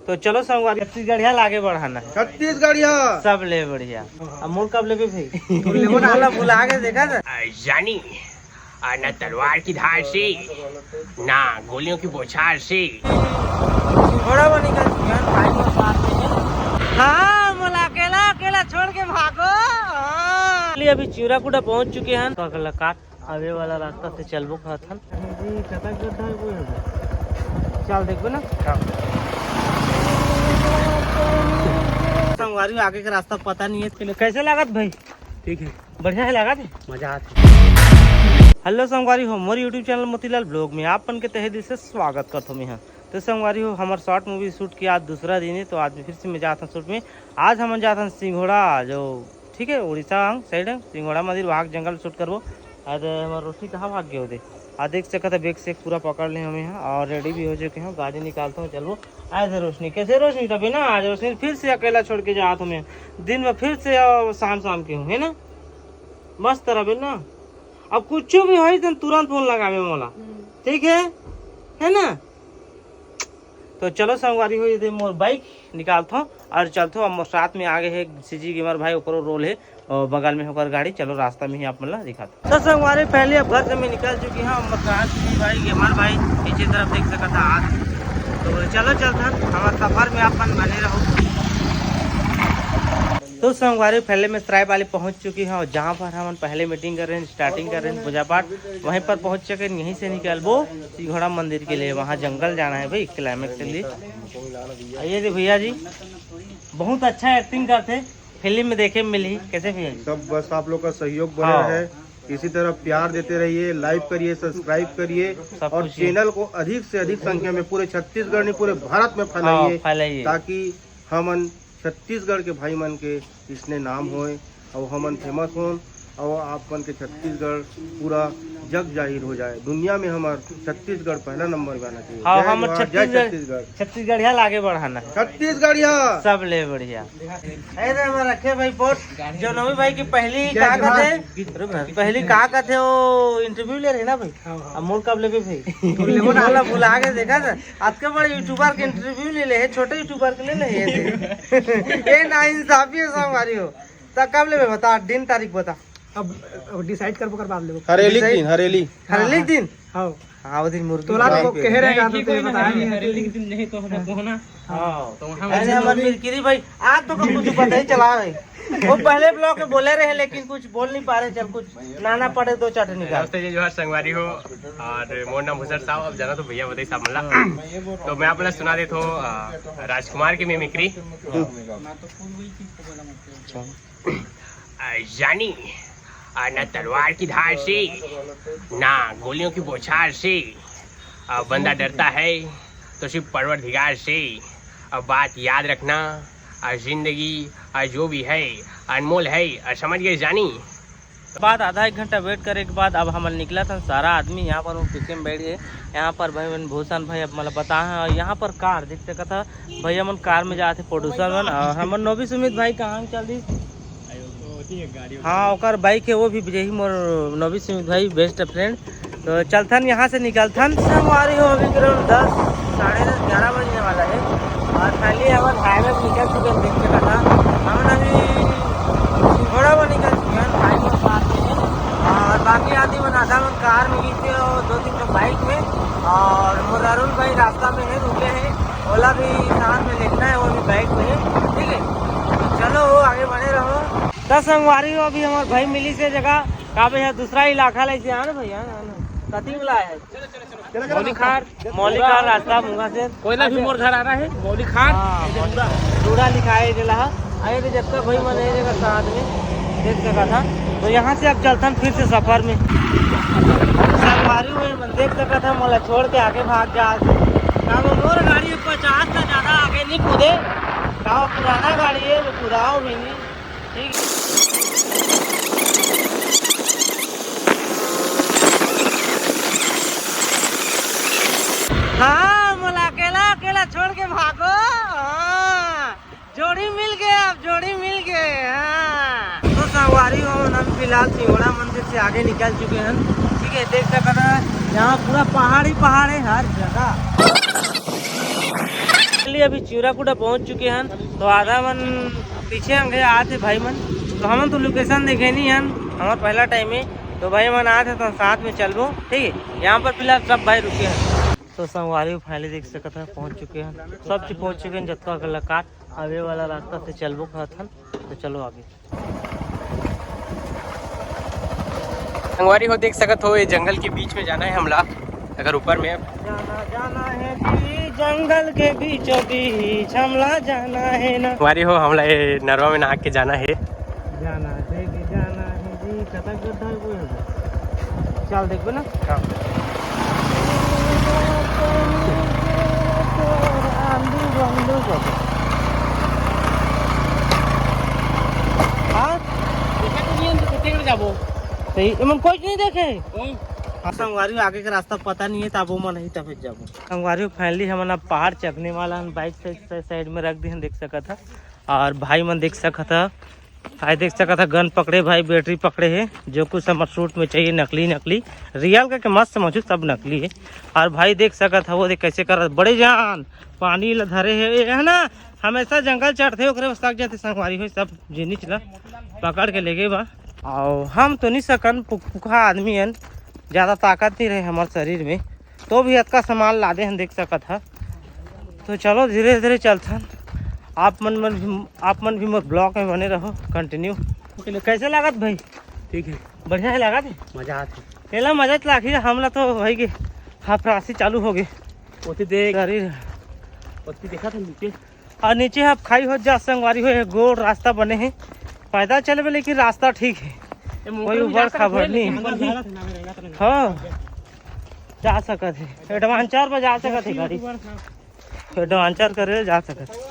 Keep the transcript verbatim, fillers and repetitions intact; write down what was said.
तो चलो संगवारी, छत्तीसगढ़िया लागे बढ़ाना। छत्तीसगढ़िया। सब ले बढ़िया। अब मोर कब लेबे भाई? मोला भुला के देखा था। आ, जानी, आ, ना तलवार की धार से, ना गोलियों की बौछार से। थोड़ा वो निकल चुके हैं, भाई को साथ में है। हाँ, मोला अकेला, अकेला छोड़ के भागो। हाँ। चलिए, अभी चिवराकुटा पहुंच चुके हैं। तो अगला काट आवे वाला रास्ता से चलबो कहत हन। जी, कतक गड्ढा है वो है। चल देखबे ना। हाँ। संगवारी, आगे के रास्ता पता नहीं है, इसके लिए कैसे लागत भाई? ठीक है। बढ़िया है, लागत है? मजा आत है। हेलो संगवारी हो, मोर YouTube चैनल मोतीलाल ब्लॉग में आप मन के तहे दिल से स्वागत करथों मैं। हाँ, तो संगवारी हो, हमर शॉर्ट मूवी शूट के आज दूसरा दिन है, तो आज फिर से मैं जात हूँ शूट में। आज हमन जात हन सिंघोड़ा, जो ठीक है, उड़ीसा अंग साइड है, सिंघोड़ा मंदिर, वहाँ के जंगल शूट करबो। आज हमर रोशनी कहाँ भाग गए होते? आज देख सकत है, बैग से पूरा पकड़ ले हमें यहाँ और रेडी भी हो चुके हैं। गाड़ी निकालता हूँ, चलबो। आज रोशनी, कैसे रोशनी? तभी ना, आज रोशनी फिर से अकेला छोड़ के जात हमें। दिन में फिर से आओ, शाम शाम के हूँ, है ना? मस्त रहे ना। अब कुछ भी होई, तन तुरंत फोन लगावे मोला। हम्म। ठीक है, है ना? तो चलो संगवारी हो, ये दे मोर बाइक निकालथो और चलथो। अब मोर साथ में आगे है सीजी गेमर भाई, ओकरो रोल है और बगल में होकर गाड़ी। चलो रास्ता में ही आप मन ला दिखाथो। तो संगवारी, पहले अब घर से मैं निकल चुकी हूँ। अब मोर साथ सीजी भाई, गेमर भाई पीछे तरफ देख सकत था आज। तो बोले, चलो चलथन, हमारे सफर में आप मन बने रहो। तो संगवारी, पहले मैं सराय वाले पहुंच चुकी हूँ, जहाँ पर हमन पहले मीटिंग कर रहे हैं, स्टार्टिंग कर रहे हैं पूजा पाठ, वहीं पर पहुंच चुके हैं। यहीं से निकलबो सिंघोड़ा मंदिर के लिए, वहाँ जंगल जाना है भाई, क्लाइमेक्स के लिए। ये दे भैया जी, बहुत अच्छा एक्टिंग करते, फिल्म में देखे मिली। कैसे भैया जी? सब बस आप लोग का सहयोग बना हाँ। रहे, इसी तरह प्यार देते रहिए, लाइक करिए, सब्सक्राइब करिए सब और कुछ। चैनल को अधिक से अधिक संख्या में पूरे छत्तीसगढ़ नहीं, पूरे भारत में हाँ, फैलाइए, फैलाइए। ताकि हमन छत्तीसगढ़ के भाई मन के इसने नाम होए और हमन फेमस होन और आप मन के छत्तीसगढ़ पूरा जग जाहिर हो जाए, दुनिया में हमार छत्तीसगढ़ पहला नंबर में आना चाहिए। हाँ, जय हमर जोहार, जय छत्तीसगढ़, छत्तीसगढ़। छत्तीसगढ़िया लागे बढ़ाना। छत्तीसगढ़िया। सब ले बढ़िया। अरे हमार रखे भाई बोट, जो नवी भाई की पहली जय का जोहार। कथे, रुक ना, पहली का कथे वो इंटरव्यू ले रहे ना भाई? हाँ, हाँ। अब मोर कब लेबे भाई? मोला भुला के देखा था, आज के बड़े यूट्यूबर के इंटरव्यू ले ले है, छोटे यूट्यूबर के ले ले है। ये ना इंसाफी है संगवारी हो। तो कब लेबे बता, दिन तारीख बता। अब, अब डिसाइड करबो, कर बाद लेबो। हरेली के दिन, हरेली। हरेली के दिन? हाँ। हाँ, वो दिन मुर्गी तोला तो कहे रहेगा तो बताया नहीं। हरेली के दिन नहीं तो हम कोहना। हाँ। तो वहाँ अरे हमार मिरकिरी भाई, आज तो कुछ पता ही चला भाई। वो पहले ब्लॉग में बोले रहे, लेकिन कुछ बोल नहीं पा रहे। चल, कुछ नाना पड़े दो चटनी का। नमस्ते जी, जोहार संगवारी हो। और मोर नाम हुजर साहब, अब जाना तो भैया बताई साहब मला। तो मैं आप ला सुना देता हूँ, अ, राजकुमार की मिमिक्री। अच्छा। अ, जानी, अ, ना तलवार की धार से, ना गोलियों की बौछार से, अ, बंदा डरता है तो सिर्फ परवरदिगार से। अब बात याद रखना, अ, जिंदगी, अ, जो भी है, अनमोल है, अ, समझ गए जानी? बाद आधा एक घंटा वेट करे के बाद अब हमन निकलत हन, सारा आदमी यहाँ पर वो पीछे में बैठ गए। यहाँ पर भाई मन भूषण भाई अब मतलब बता हैं, और यहाँ पर कार देख सकत ह भैया मन कार में जात हे प्रोड्यूसर मन, और हमर नोबी सुमित भाई कहाँ चल दी। हाँ, ओकर बाइक है, वो भी यही मोर नोबी सुमित भाई बेस्ट फ्रेंड। तो चलथन यहाँ से निकलथन। संगवारी हो, अभी करीब दस, साढ़े दस, ग्यारह बजने वाला है और फाइनली हमन हाईवे पे निकल चुके हैं। देख सकत ह हमन अभी सिंघोड़ा में निकल चुके हैं, बाइक में साथ में है। और बाकी आदमी मन आधा मन कार में गए थे और दो तीन ठो बाइक में, और मोर अरुण भाई रास्ता में है, रुके हैं, ओला भी साथ में लेटना है, वो भी बाइक में है। ठीक है, तो चलो, वो आगे बढ़े रहो। दस संगवारी हो, अभी हमारे भाई मिली से जगह का भाई है, दूसरा इलाका ले से आना भैया, आना। कति मिला है? मौलिक खार, मौलिक खार रास्ता मुंगा से। कोयला भी मोर घर आ रहा है, मौलिक खार। हाँ, डूडा लिखा है जेला। अरे तो जब तक भाई मन एक जगह साथ में देख सका था, तो यहाँ से अब चलथन फिर से सफर में। संगवारी हुए मन देख सका था, मोला छोड़ के आगे भाग जा। अब मोर गाड़ी पचास से ज्यादा आगे नहीं कूदे, का पुराना गाड़ी है, मैं कुदाओ भी नहीं। ठीक। हाँ, मोला अकेला, अकेला छोड़ के भागो। हाँ, जोड़ी मिल गए, अब जोड़ी मिल गए। हाँ। तो संगवारी हो, हम फिलहाल सिंघोड़ा मंदिर से आगे निकल चुके हैं। ठीक है, देख सकते हैं, यहाँ पूरा पहाड़ ही पहाड़ है हर जगह। चलिए, अभी चिवराकुटा पहुंच चुके हन, तो आधा मन पीछे अंगे आत हे भाई मन। तो हमन तो लोकेशन देखे नहीं हन, हमार पहला टाइम है, तो भाई मन आत हे तो साथ में चलबो, ठीक है। यहाँ पर फिलहाल सब भाई रुके हैं। तो संगवारी फाइनली देख सकत है पहुंच चुके हैं, सब चीज पहुंच चुके हैं। जतका कलाकार आवे वाला रास्ता से चलबो कहत हन, तो चलो आगे। संगवारी हो देख सकत हो, ये जंगल के बीच में जाना है हमला। अगर ऊपर में जाना, जाना है जी जंगल के बीचों बीच, हमला जाना है ना। संगवारी हो, हमला ये नरवा में नहा के जाना है। जाना है जी, जाना है जी, कतक गड्ढा है वो है। चल देखबे ना। हाँ। आलू बंदू कर दे। हाँ? देखा तो नहीं है, तो कितने कर जाबो? सही, एमन कोई नहीं देखे। ओ। हाँ, संगवारी आगे के रास्ता पता नहीं है, तब वो मन ही तब जाबो। संगवारी फाइनली हमन अब पहाड़ चढ़ने वाला हन, बाइक से, से साइड में रख दे हन, देख सकत ह। और भाई मन देख सकत ह, भाई देख सकत ह, गन पकड़े भाई, बैटरी पकड़े है, जो कुछ हमर शूट में चाहिए, नकली नकली, रियल करके मस्त मौजूद, सब नकली है। और भाई देख सकत ह, वो देख कैसे करत, बड़े जान पानी ल धरे है, ये है ना, हमेशा जंगल चढ़ते ओकरे बस लग जाते संगवारी हो, सब जिनिस ल पकड़ के लेगे बा। और हम तो नहीं सकन, पुखपुखा आदमी हन, ज़्यादा ताकत नहीं रहे हमारे शरीर में, तो भी अतका सामान लादे हन, देख सकत ह। तो चलो धीरे धीरे चलथन, आप मन, मन भी, आप मन भी मोर ब्लॉग में बने रहो कंटिन्यू। कैसे लागत भाई? ठीक है। बढ़िया है लागत है? मजा आत है। एला मजा तो लागी, हमला तो भाई के हाफरासी चालू हो गए। ओती देख। शरीर। ओती देखा था नीचे। और नीचे आप खाई हो जा संगवारी हो, ये गोल रास्ता बने है, पैदल चलबे लेकिन रास्ता ठीक है, ये मोटर कोई में उबड़ जा सकत खाबड़ है, नहीं। लेकिन बंद है। हाँ, जा सकत है, एडवेंचर में जा सकत है गाड़ी, एडवेंचर करे जा सकत है।